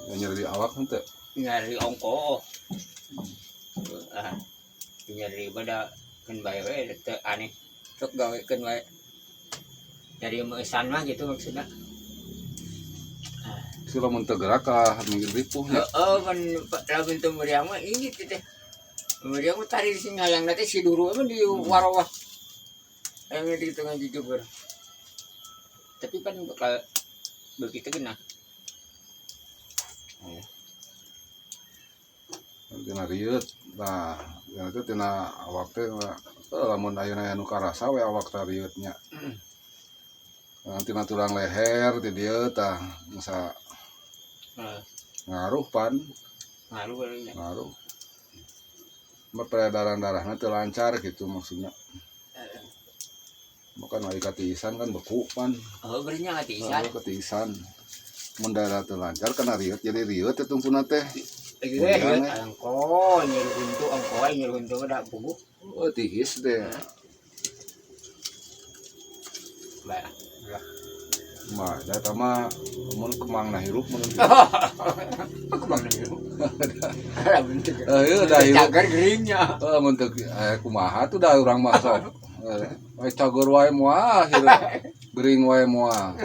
Nyeri awak henteu? Nyeri ongko. Ah, nyeri pada keun bae we teu aneh. Sok gawekeun wae. Dari meusan mah gitu maksudna. Si lamun teu gerak kalah minggir ripuh nya. Heeh, pan lamun teu meriang mah ini teh. Meriang mah tari sing hayang teh si duru mah di warawah. Hayang di tengah jujugur. Tapi kan bakal begitu kena. Tina rieut. Nah, tina teh tina awak teh lamun ayeuna anu karasa we awak teh rieut nya. Tina tulang leher ti dieu tah masa ngaruh pan. Ngaruh kali nya. Ngaruh. Mah peredaran darahna teu lancar gitu maksudnya. Makan ari katiisan kan beku pan. Oh, berinya katiisan. Heeh, katiisan. Mun darah teu lancar kana rieut jadi rieut teh tungtuna teh. Iya, angko nyeri huntu, angko nyeri huntu da puguh. Oh, tiis teh. Bae. Mah, da eta mah mun kemangna hirup mun. Kemangna hirup. Lah bentuk. Heuh da hirup. Cager geringnya. Heuh mun teu kumaha tuh da urang mah sok. Heeh, cager wae moal hirup. Gering wae moal.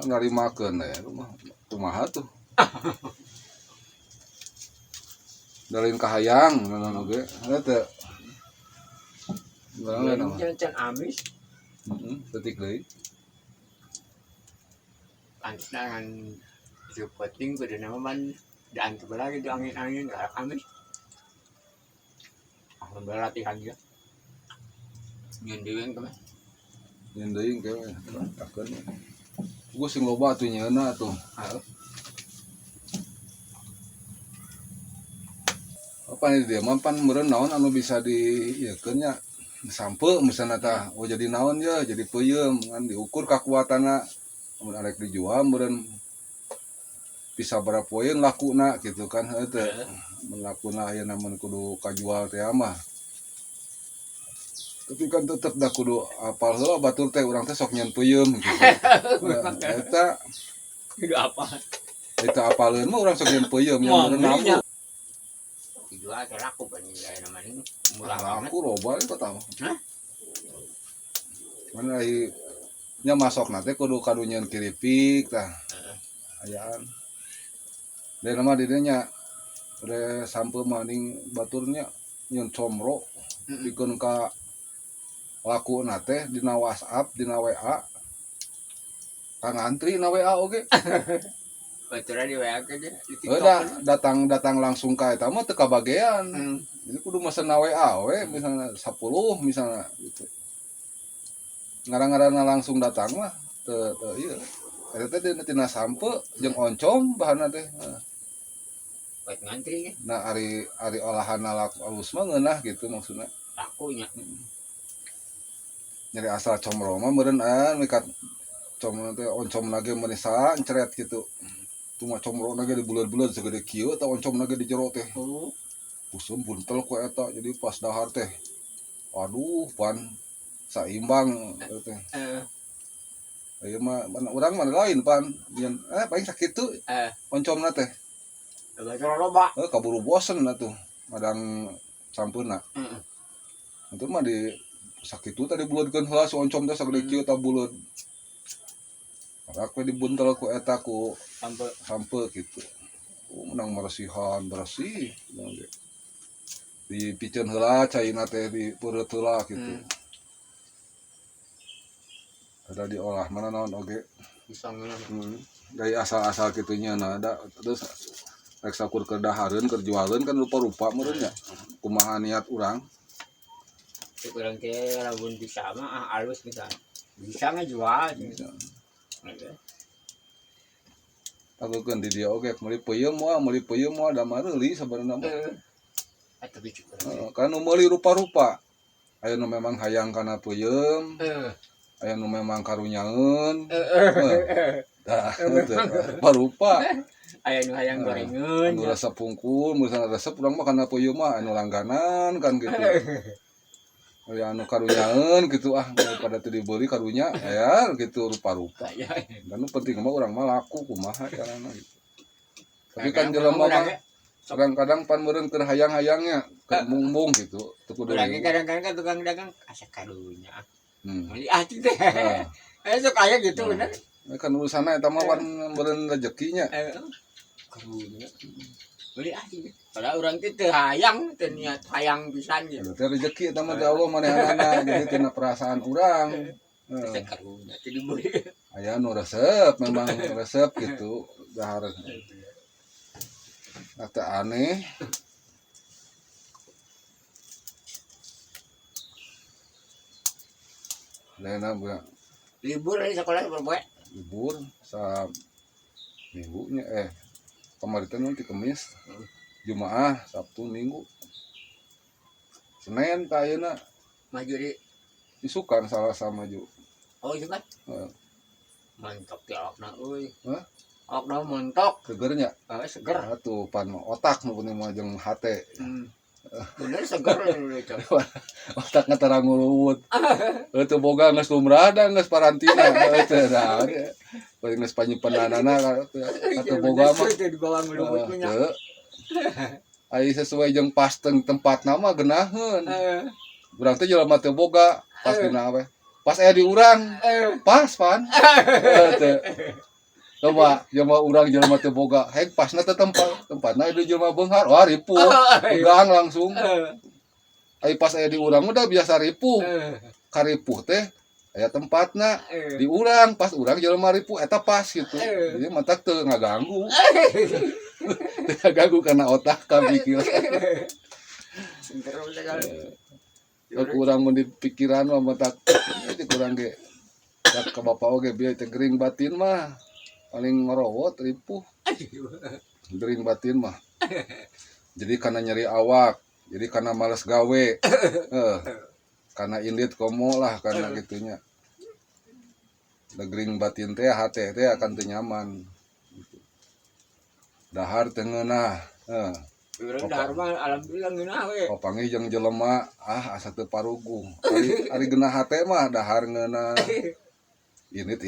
Narimakeun we rumah kumaha tuh. Dalin kahayang naon oge. Heuh teu. Urang mah can amis. Heeh, detik deui. Pantangan itu penting kudu nama man dan lagi di angin-angin kayak amis. Alhamdulillah latihan dia. Nyeun deui mah. Nyeun deui engke we. Takeun. Gua sing loba atuh nyeuna atuh. Apa nih dia mampan meureun naon anu bisa diieukeun nya sampe misalna tah oh jadi naon ya jadi peuyeum kan diukur kakuatanna mun arek dijual meureun bisa berapa poin lakuna gitu kan heuh teu mun lakuna ayeuna mun kudu kajual teh mah tapi kan tetep dah kudu apal heula batur teh urang teh sok nyeun peuyeum gitu. Eta kudu apa eta apaleun mah urang sok nyeun peuyeum nya meureun laku. Dijual teh laku pan aya namanya murah banget. Laku loba eta tah. Hah? Mana ai nya masokna teh kudu kadu nyeun kiripik tah. Ayaan. Dan nama di dieu nya re sampe maning baturnya nyeun comro pikeun ka lakuna teh dina WhatsApp, dina WA. Ka ngantri na WA oge. Baturan di WA ke dia, di TikTok. Udah datang langsung ka eta mah teu kabagean. Jadi kudu mesen na WA we misalnya 10 misalnya gitu. Ngarang-ngarana langsung datang mah teu teu ieu. Eta teh dina tina sampe jeung oncom bahanna teh. Buat ngantri nya. Nah ari ari olahanna laku alus mah ngeunah gitu maksudna. Lakunya. Nyari asal comro mah meureun mikat comro teh oncom nage meuni sancret gitu. Cuma comro nage dibuleud-buleud segede kieu tah oncom nage di jero teh. Oh. Usum buntel ku eta jadi pas dahar teh. Aduh pan saimbang teh. Ieu mah urang mah lain pan. Yen paling sakitu oncomna teh. Loba. Kaburu bosen atuh madang sampeuna. Heeh. Itu mah di sakitu tadi buleudkeun heula si oncom teh sagede kieu tah buleud. Rak we dibuntel ku eta ku sampe sampe gitu. Oh, menang meresihan bersih. Dipiceun heula caina teh dipeureut heula gitu. Ada diolah mana naon oge. Bisa ngeunah. Dari asal-asal kitunya nah ada terus rek sakur keur dahareun keur jualeun kan rupa-rupa meureun nya. Kumaha niat urang? Cek urang teh lamun bisa mah alus bisa. Bisa ngejual. Bisa. Tagekeun di dieu oge meuli peuyeum moal, meuli peuyeum moal da mareuli sabenerna mah. Tapi cek urang teh. Kan nu meuli rupa-rupa. Aya nu memang hayang kana peuyeum. Aya nu memang karunyaeun. Tah, teu rupa-rupa. Aya nu hayang gorengeun. Anu resep pungkul, misalnya resep urang mah kana peuyeum mah anu langganan kan gitu. Aya anu karunyaeun gitu ah daripada teu dibeli karunya aya gitu rupa-rupa. Aya. Dan nu penting mah urang mah laku kumaha carana gitu. Tapi kan jelema mah kadang-kadang pan meureun keur hayang-hayangnya keur embung gitu teu kudu. Urang kadang-kadang kan tukang dagang asa karunya. Meuli ah teh. Sok aya gitu bener. Kan urusanna eta mah pan meureun rezekinya. Karunya. Beli ah sih. Padahal urang teh teu hayang, teu niat hayang pisan gitu. Teh rezeki eta mah ti Allah manehanana, jadi tina perasaan urang. Teh karunya teu dibeli. Aya nu resep, memang resep gitu dahar. Teh aneh. Lainna libur di sekolah berpoe. Libur sa minggunya kemarin teh nanti Kemis, Jumaah, Sabtu, Minggu, Senin ka ayeuna maju di isukan Salasa maju. Oh isukan? Heeh. Montok di awakna euy. Hah? Awakna montok. Segernya? Heeh, seger. Atuh pan otak nu penting mah jeung hate. Bener seger lucu. Otak tara ngurut. Heuh teu boga geus lumrah da geus parantina heuh teu da. Paling geus panyimpenanana kata boga mah. Teu dibawa ngulubut nya. Teu. Ai sesuai jeung pas tempatna mah geunaheun. Urang teh jelema teu boga pas dina we. Pas aya di urang pas pan. Heuh teu. Coba jelema urang jelema teu boga hek pasna teh tempat tempatna aya jelema beunghar wah ripuh pegang langsung. Ai pas aya di urang udah biasa ripuh. Karipuh teh aya tempatna di urang pas urang jelema ripuh eta pas gitu. Jadi matak teu ngaganggu. Teu ngaganggu karena otak ka pikiran. Kurang mun di pikiran mah matak kurang ge. Tak ka bapak oge bieu teh gering batin mah. Paling ngorowot ripuh. Gering batin mah. Jadi karena nyeri awak, jadi karena males gawe. Karena indit komo lah karena gitunya. Gering batin teh hate teh akan teu nyaman. Dahar teu ngeunah. Urang dahar mah alhamdulillah ngeunah we. Papanggih jeung jelema ah asa teu paruguh. Ari geunah hate mah dahar ngeunah. Init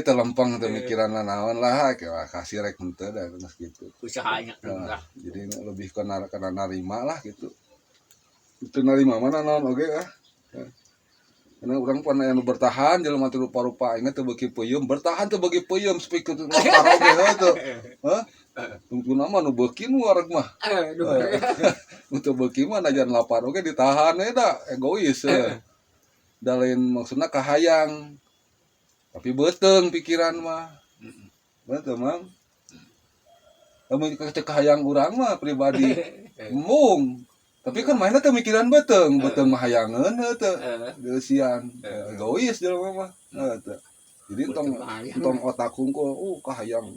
teu lempeng teu mikiran naon lah kasih rek henteu da geus kitu. Usahanya nah, jadi lebih kana narima lah gitu. Itu narima mana naon oge ah. Karena urang pan aya nu bertahan jelema teu rupa-rupa aing teu beuki peuyeum, bertahan teu beuki peuyeum speak teu lapar oge heuh teu. Heuh? Tungtuna mah nu beuki nu wareg mah. Nu teu beuki mah najan lapar oge ditahan we da egois heuh. Da lain maksudna kahayang. Tapi beuteung pikiran mah. Betul, Mang. Lamun kahayang urang mah pribadi embung. Tapi kan mainnya teh mikiran beuteung, beuteung mah hayangeun heuh teu. Geusian, egois jelema mah. Heuh teu. Jadi entong otak hungkul, kahayang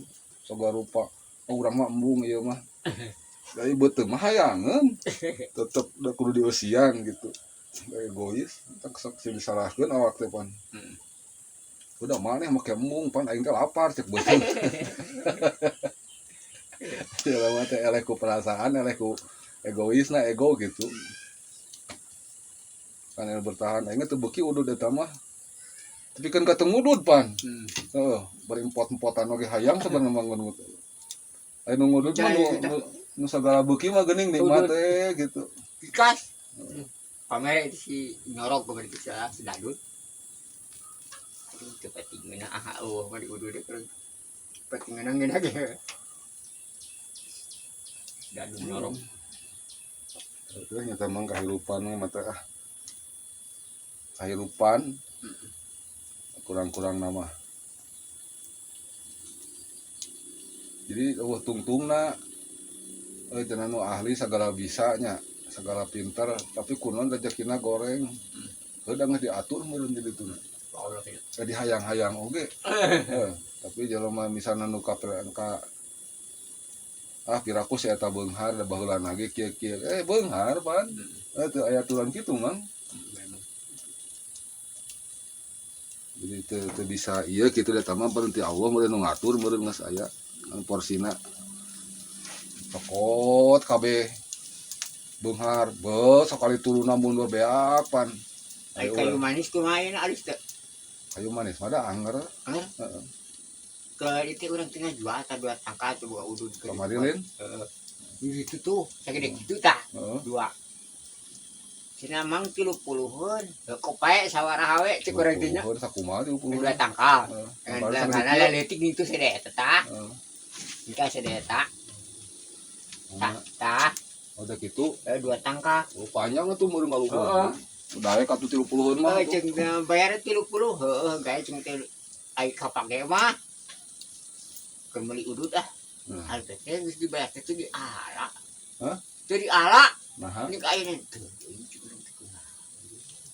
sagala rupa. Oh, urang mah embung ieu mah. Dari beuteung mah hayangeun. Tetep da kudu dieusian gitu. Egois, tak sok disalahkeun awak teh pan. Udah maneh make embung pan aing teh lapar cek beuteung. Jelema teh eleh ku perasaan, eleh ku egois na ego gitu. Kan yang bertahan aing teu beuki udud eta mah. Tapi kan kateng udud pan. Heeh, bari empot-empotan oge hayang sebenarnya mah ngun. Aya nu ngudud mah nu sagala beuki mah geuning nikmat teh gitu. Ikas. Pamere itu si nyorok berarti si Dadut. Aduh teu penting ngeunah ah eueuh mah diudud teh penting ngeunah ngeunah ge. Dadut nyorok. Itu nyata mang kahirupan mah mata ah. Kahirupan kurang-kurang nama. Jadi eueuh tungtungna euy cenah nu ahli sagala bisanya, sagala pinter, tapi kunaon rezekina goreng. Heuh da geus diatur meureun di ditu. Jadi hayang-hayang oge. Tapi jelema misalna nu ka ah piraku si eta beunghar da baheula lagi kieu-kieu. Beunghar pan. Teu aya aturan kitu mang. Jadi teu bisa ieu kitu da mah berhenti Allah meureun nu ngatur meureun geus aya porsina. Cokot kabeh beunghar, beuh sakali turunna mundur beak pan. Ai kayu manis kumaha ayeuna alus teu? Kayu manis mah da anger. Anger? Heeh. Ke itu urang teh ngajual tah dua tangkal tuh boga udud ke. Kamari lin? Heeh. Di situ tuh sagede kitu tah. Heeh. Dua. Cenah mang 30-eun. Kopae sawaraha we cek urang teh nya. 30-eun sakumaha 30-eun? Dua tangkal. Heeh. Karena leutik gitu sede eta tah. Heeh. Jika sede eta. Tah, tah. Udah gitu. Dua tangkal. Oh, panjang atuh meureun ngaluhur. Heeh. Udah we katu 30-eun mah. Heeh, jeung bayar 30, heeh, gae jeung teh ai kapake mah. Keur meuli udud ah. Nah. Harga teh geus dibayar teh teu diala. Hah? Teu diala. Naha? Ini ka ayeuna teu.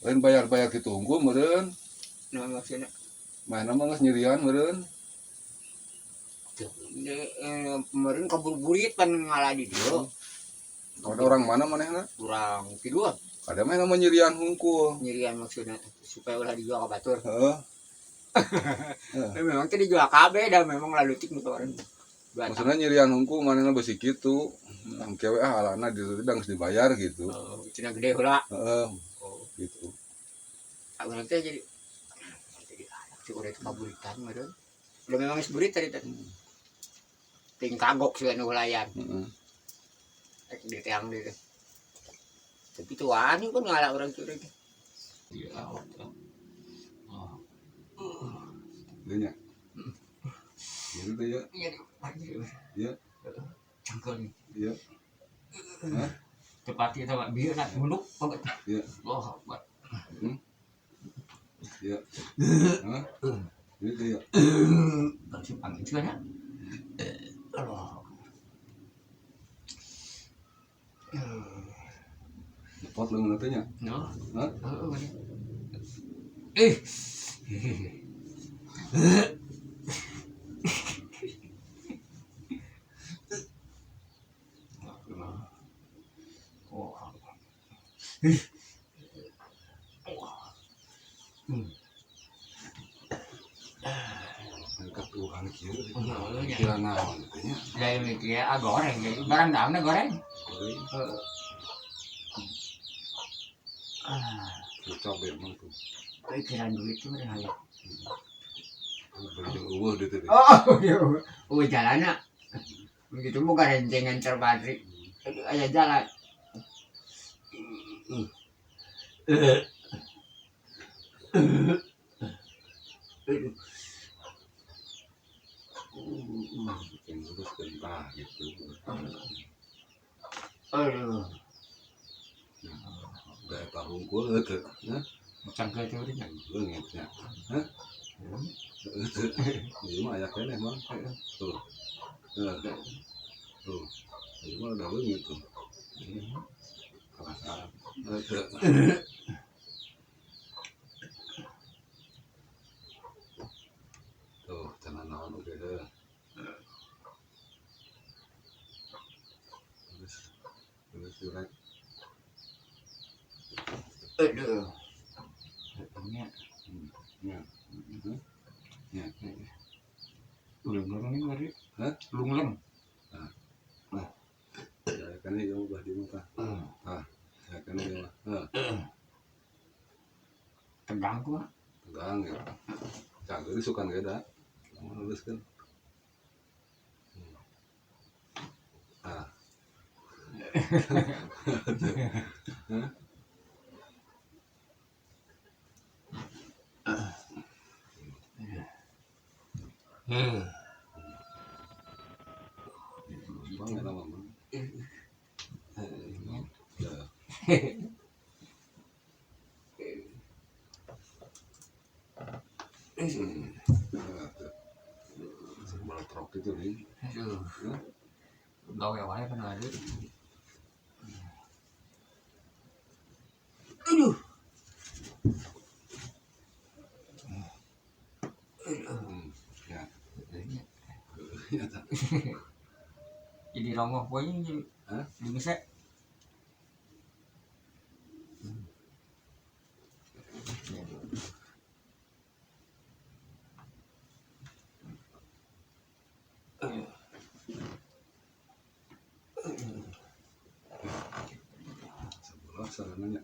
Lain bayar-bayar kitu unggul meureun. Nah, maksudna Mana mah geus nyirian meureun. Meureun kabur-burit pan ngala di dieu. Ada orang mana manehna? Urang kidul. Ada mah nama nyirian hungkul. Nyirian maksudna supaya ulah dijual ka batur. Heeh. Memang teh dijual kabeh da memang lalutik nu orang. Maksudna nyirian hungkul manehna beusi kitu. Engke we ah alana di ditu geus dibayar gitu. Heeh, cenah gede heula. Heeh. Oh. Gitu. Urang teh jadi si urang teh kaburitan meureun. Udah memang geus burit tadi teh. Ting kagok sih nu hulayan. Heeh. Rek di tiang di teh. Tapi tuh wani pun ngalah orang tuh teh. Iya. Iya. Gitu teh ya. Iya. Iya. Cangkel. Iya. Hah? Tepat itu Pak, bieu nak munduk banget. Iya. Oh, Akbar. Iya. Hah? Gitu ya. Langsung angin juga ya. Allah. Lepot leungeun teh nya. No. Hah? Heeh. Eh. Oh. Ketuhan kieu. Kira naon teh nya? Lain mikir ah goreng, jadi barang daunna goreng. Goreng. Ah, Cocok ya emang tuh. pikiran duit tuh udah hayang. Beli eueuh dieu teh. Oh, iya. Oh, jalanna. Begitu bukan rencengan terbadri. Aduh, aya jalan. Aduh. Yang lurus tah gitu. Aduh. Udah eta hungkul teu. Hah? Cangkel teh urang. Leungit nya. Hah? Teu. Ieu mah aya keneh mah. Tuh. Tuh. Ieu mah udah leungit tuh. Perasaan. Teu. Tuh, cenah naon oge heuh. Terus terus direk. Aduh. Nya. Nya. Nya. Ulung-ulung ini baru. Hah? Lungleng. Nah. Ya kan ieu mah di muka. Tah. Ya kan ieu mah. Heuh. Tegang kumaha? Tegang ya. Cangkeun sukan ge da. Lamun lulus kan. Ah. Hah? Bang eta mah. Ya. Sebuah truk itu nih. Aduh. Gawe wae kan ada. Aduh. Ya. Ya. Jadi rongoh poe jadi. Hah? Bisa. Sebelah sarananya.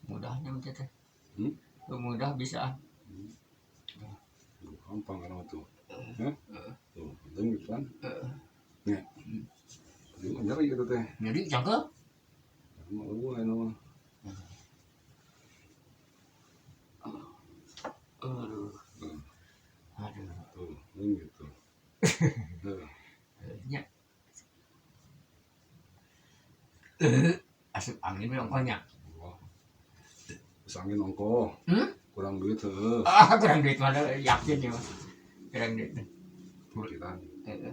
Mudah. nyampe teh. Hmm? Mudah bisa. Gampang kan tuh. Hah? Tuh, leungit kan? Nya. Jadi nyeri gitu teh. Nyeri cangkeuk. Mah eueuh anu mah. Aduh. Aduh. Tuh, leungit tuh. Tuh. Nya. Asup angin we ongkohnya. Wah. Terus angin ongkoh. Hmm? Kurang duit heueuh. Ah, kurang duit mah yakin ya. Kurang duit. Pikiran. Heeh.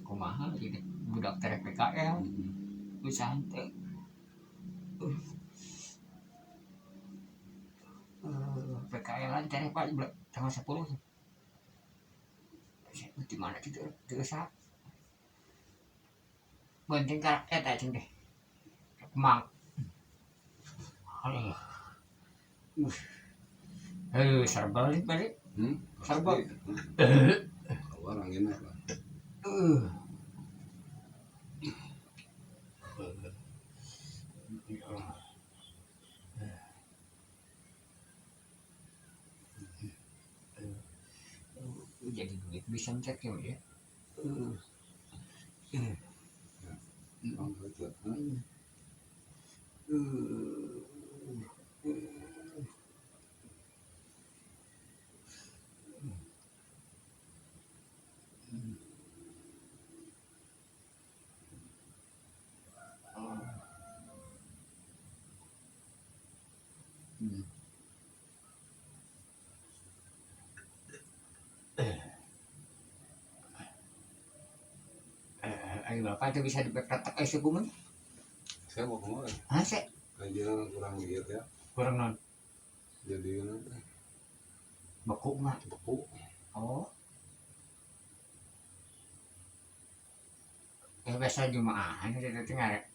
Kumaha gitu. Budak terek PKL. Usaha teh. PKL-an terek Pak tanggal 10. Di mana gitu teu usaha. Penting karak eta cing teh. Kemang. Aduh. Serbal nih balik. Hmm? Serbal. Keluar anginnya lah. Jadi duit bisa mencet ya. Ayo bapak itu bisa diperketek eh suku. Saya mau kemana? Hah, saya? Kajian kurang giat ya. Kurang non? Jadi nanti. Beku mah? Beku. Oh. Biasa jumaahan itu ngarek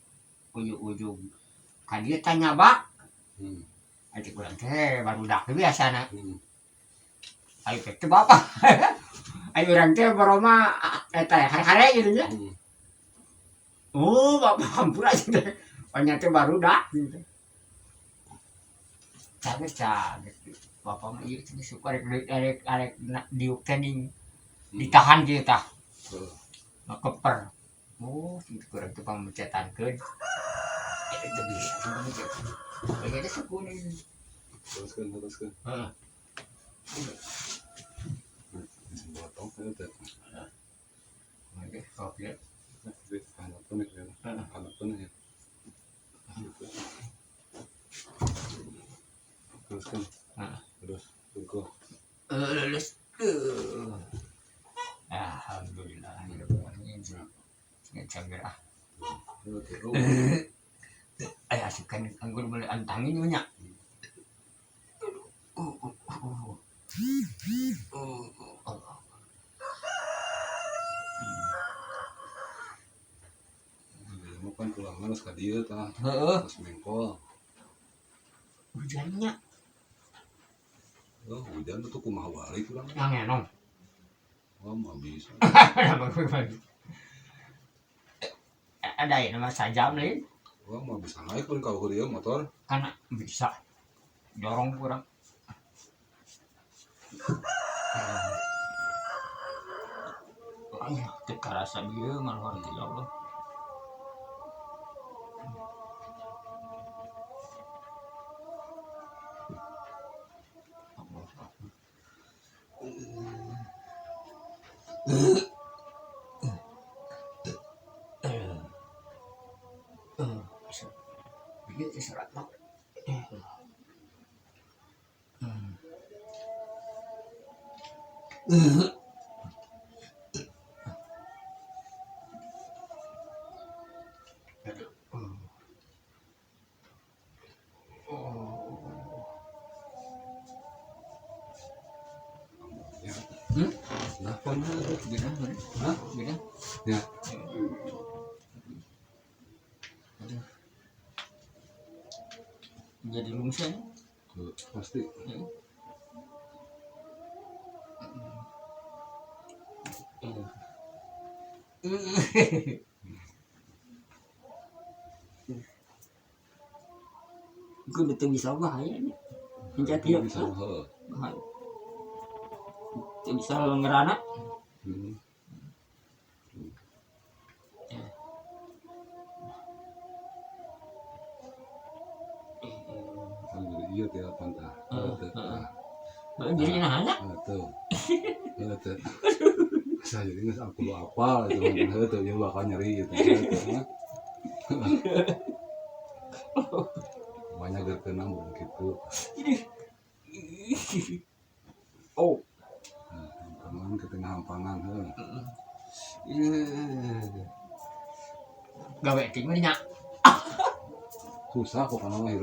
ujung-ujung. Kan dia tanya pak. Aja kurang teh baru dak biasa nak. Ayo itu bapak. Ayo orang teh baroma eta hare-hare gitu nya. Oh, bapak hampur aja deh. Ternyata baru dah. Gitu. Caget. Bapak mah ieu teh suka rek rek diuk teh ning ditahan kieu tah. Keper. Oh, itu kurang teh pamecetankeun. Itu bisa pamecet. Kayaknya sukun ini. Teruskan. Heeh. Potong teh. Oke, kopi. Anak ya. Teruskan. Terus, tunggu. Lulus. Alhamdulillah. Nggak ah. Asupkan anggur boleh antangin banyak. Kan pulang harus ka dieu tah. Heeh. Terus mengkol. Hujannya. Oh, hujan tuh kumaha balik urang. Ngangenong. Oh, mah bisa. Ada ya nama sajam lain. Oh, mah bisa naik pun kalau dieu motor. Karena bisa. Dorong kurang. Oh, teu karasa dieu ngaluhur teh ya Allah. Hah? Beda. Ya. Aduh. Jadi lungsen. Pasti. Kudu teu bisa bahaya nya. Pencet ieu. Bisa heuh. Bahaya. Teu bisa ngerana. Jadi ieu teh pantah. Heeh, Teu. heeh. Heeh, jadi nahana. Heuh teu. Heuh teu. Saya jadi geus aku lu apal itu heuh teu ieu bakal nyeri gitu. Heuh teu. Banyak gerkeuna mun kitu. Oh. Nah, hampangan ke tengah hampangan heuh. Gawe teh mah nya. Susah pokoknya mah hirup.